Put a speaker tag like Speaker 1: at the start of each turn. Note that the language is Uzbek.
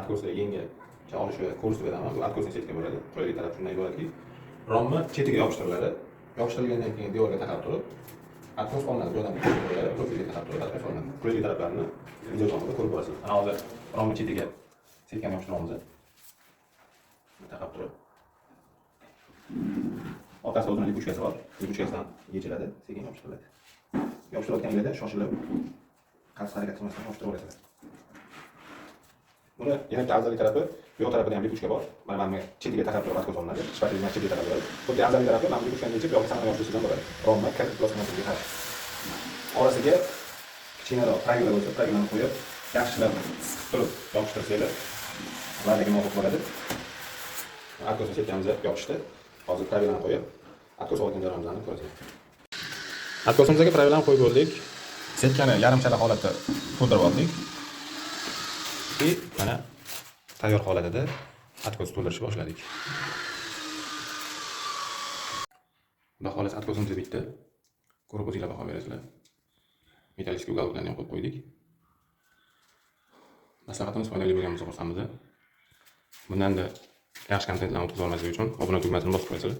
Speaker 1: Откос ni yangicha olishni ko'rsatib beraman. Bu откосный сетка bo'ladi. Qulaylik tarafi shundan iboratki, romni chetiga yopishtiriladi. Yopishtirilgandan keyin devorga taqab turib, откос olinadi. Bu yerdan bo'ladi, profilga taqab turib откос olinadi. Qulaylik taraflarini video davomida ko'rib borasiz. Mana hozir romni chetiga setkani yopishtiramiz. Taqab turib. Orqasida o'zini липучка si bor. Липучка sidan yechiladi, sekin yopishtiriladi. Yopishtirayotganinglarda shoshilib, qattiq harakat qilmasdan yopishtirib olasizlar. Buni yana bitta afzallik tarafi, bu yoq tarafida ham липучка bor. Mana bu chetiga taqab turib откос olinadi. Шпатель chetiga taqab bo'ladi. Xuddi afzallik tarafi, mana bu липучка ni yechib, bu yoqqa samana yopishtirsangiz ham bo'ladi. Romni kir iflos qilmasligiga qarshi. Orasiga kichkinaroq правила bo'lsa, правила ni qo'yib, yaxshilab siqib turib yopishtirsanglar, va'daga muvofiq bo'ladi. Откос сетка miz yopishdi. Hozir правила ni qo'yib, откос olgan jarayonimizni ko'rasizlar. Откос imizga правила ni qo'yib bo'ldik. Сетка ni yarim chala holatda to'ldirib oldik. И mana tayyor holatida откос to'ldirishni boshladik. Xudo xohlasa, откос imiz bitdi. Ko'rib o'zinglar baho berasizlar. Металлический уголок larni ham qo'yib qo'ydik. Maslahatimiz foydali bo'lgan bo'lsa, xursandmiz. Bundanda yaxshi kontentlarni o'tkazib olmaslik uchun obuna tugmasini bosib qo'yasizlar.